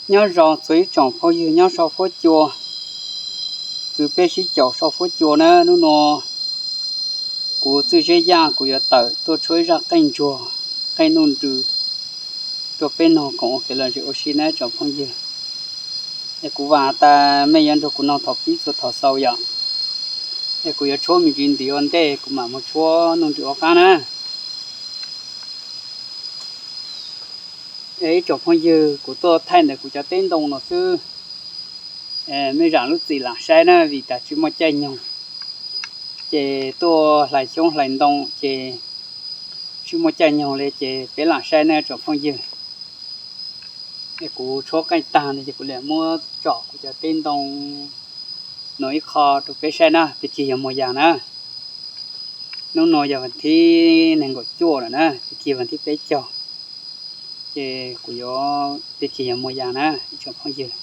Nyob zoo txhua ib tsoom phooj ywg nyob sau fuab cua, kws peb sib caum sau fuab cua na. Hnub nua kuv Txwj Zeb Yaj kuv yuav tawm tuaj tshuab ib zaj qeej ntsuag, qeej nuj nrws rua peb noog koom ua kev lom zem ua si na tsoom phooj ywg. Es kuv vam tas mej yuav nrug kuv noog thaum pib txug thaum xaus yom. Es kuv yuav tshuab me ntsis ntiv ua ntej kuv mam mus tshuab nuj nrws ua qaab na. Es ib tsoom phooj ywg, kuv tuaj thaij ntawm kuv cov teb ntoo no xwb. Mej zaam lub txim lam saib na, vim tas tsis muaj caij nyoog, ces tuaj hlais xyoob hlais ntoo ces tsis muaj caij nyoog li, ces peb lam saib na tsoom phooj ywg. Es kuv tshuab qeej taag no ces kuv lam muab tsom kuv cov teb ntoo no ib qho rau peb saib na, pig kig yog muag yaas na. Hnub nua yog vas thib nees nkaum cuaj lawm na, pig kig vas thib peb caug, ces kuv yuav pig kig yog muag yaas na ib tsoom phooj ywg.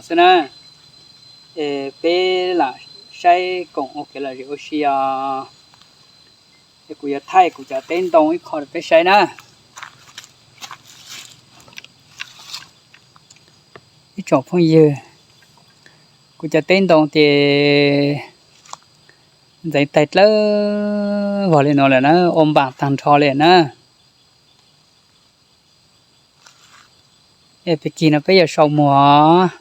xwb na. Es peb lam saib koom ua kev lom zem ua si os. Es kuv yuav thaij kuv cov teb ntoo ib qho rau peb saib na. Ib tsoom phooj ywg, kuv cov teb ntoo ces ntxeev taig dlawb vog li no lawm na, ua npaam tag nrho li na. Es peb kis no peb yuav sau muag.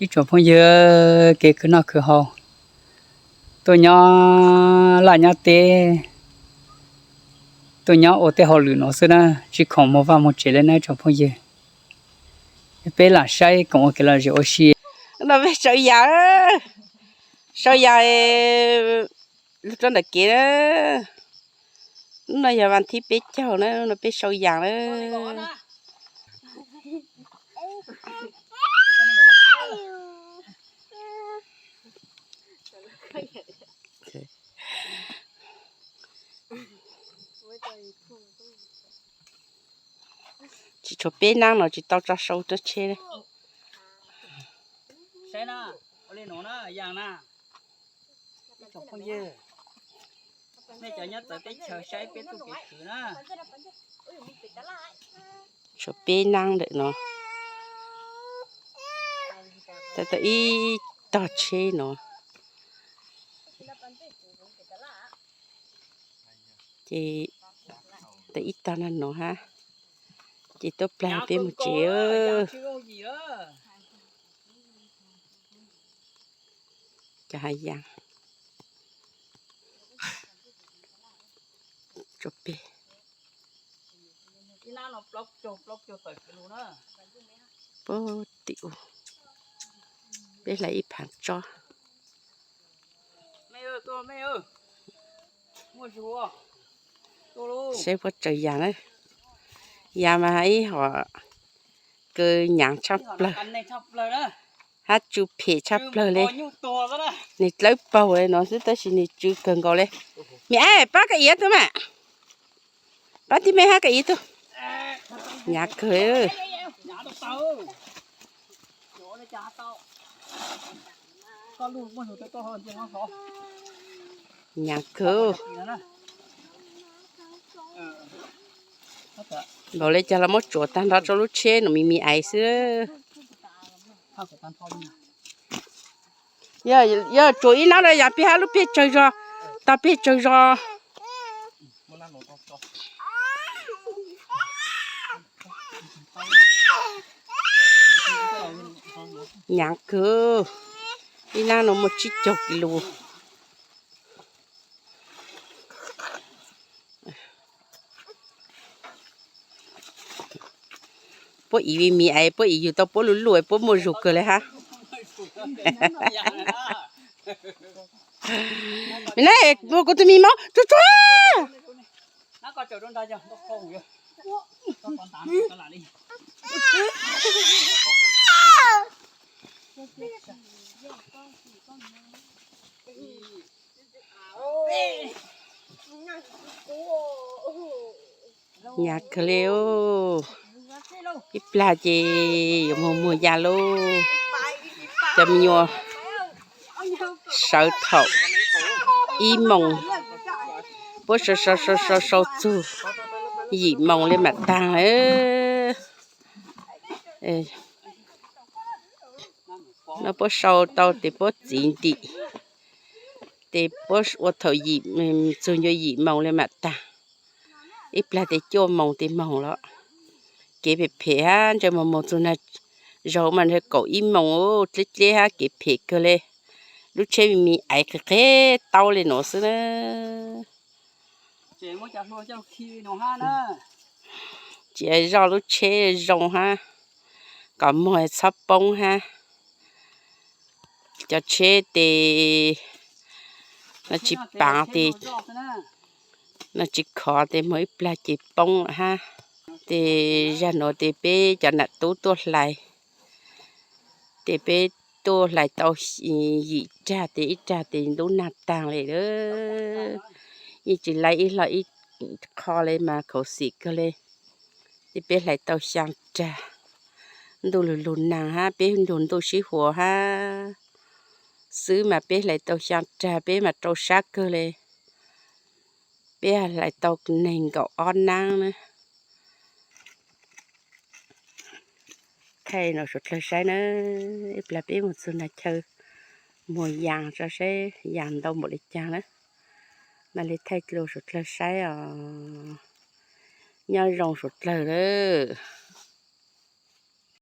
Ib tsoom phooj ywg, kev khwv noj khwv haus, tuaj nyob laj nyob teb, tuaj nyob ua tej hauj lwm no xwb na, tsis khoom mus vaj mus tsev li na ib tsoom phooj ywg. Peb lam saib koom ua kev lom zem ua si. No peb sau yas, sau yas lug rau ntawm kev na. Lub no yog vas thib peb caug na, no peb sau yas na. Tsis tshuav peb nab no tsis tau tso sau rau tsheb li. Saib na, ua li no na, yas na. Ib tsoom phooj ywg, nej cov nyob txawv teb chaws saib peb txuj kev khwv na. Tshuav peb nab ntawm no. Tau tau ib tog tsheb no. Ces tau ib tog no no hab. Ces tuaj plag peb mus tsev. Cov hav yaas. Tsua peg. Puag tim u, peb hlais ib phav tsob. Saib puab tsaws yas na. Yas mas ib hom kaw nyaav tshaj plawg, hab tsw phem tshaj plawg le. Nws dlawb paug le no xwb tab sis nws tsw kawg nkaus le. Me ab, pab koj iav tub mas. Pab tib me hab koj iav tub. Nyaav kawg. Nyaav kawg. Npaum le caag los muab tsuam taag nrho rua lub tsheb nuav me me ais xwb. Yog tsuam ib nab rua yas peg hab lub peg tsawg zog, tog peg tsawg zog. Nyaav kawg, ib nab nuav muaj tsib caug kis lus. Puab ib me me ais, puab ib yug tau puab luj luj, puab muaj zug kawg le hab. Na, kuv tug me maum tsuag tsuag. Nyaav kawg le. Ib plag ces yuav moog muag yas lauj. Cov me nyuam sawv thaum ib moos, puab sau sau sau sau txug yim moos le mam taag. No puab sau tau tes puab txiv ntim, tes puab ua thaum yim, txug ncua yim moos le mam taag. Ib plag tes cuaj moos tes moog los. Kev phem phem hab, ntshe moog moog txug nag zaug mas ntshe kaum ib moos, dleb dleb hab kev phem kawg le. Lub tsheb me me ais qheb qheb taub le nuav xwb na. Tsis zoj lub tsheb zoo hab, kom moog txhob poob hab. Cov tsheb tes no tsis paav tes, no tsis khov tes moog ib plag ces poob lawm hab. Tes zag nuav tes peb cov nam tub tuaj hlais, tes peb tuaj hlais tau yim rag tes ib rag tes ntub nag taag le lawm. Yeej tsis laib ib hlo ib Qho li mas khuv xim kawg li. Ces peb hlais tau xyaa rag. Ntuj lug lug naag hab peb lug ntuj sib huas hab xwb mas peb hlais tau xyaa rag peb mas rau sab kawg li. Peb hlais tau neeg nkaum ob naab na. Thaij rau suav dlawg saib na, ib plag peb moog txug nag chaw muag yaas tso saib yaas ntau npaum li caag na. Mam li thaij rau suav dlawg saib os. Nyob zoo suav dlawg lawm.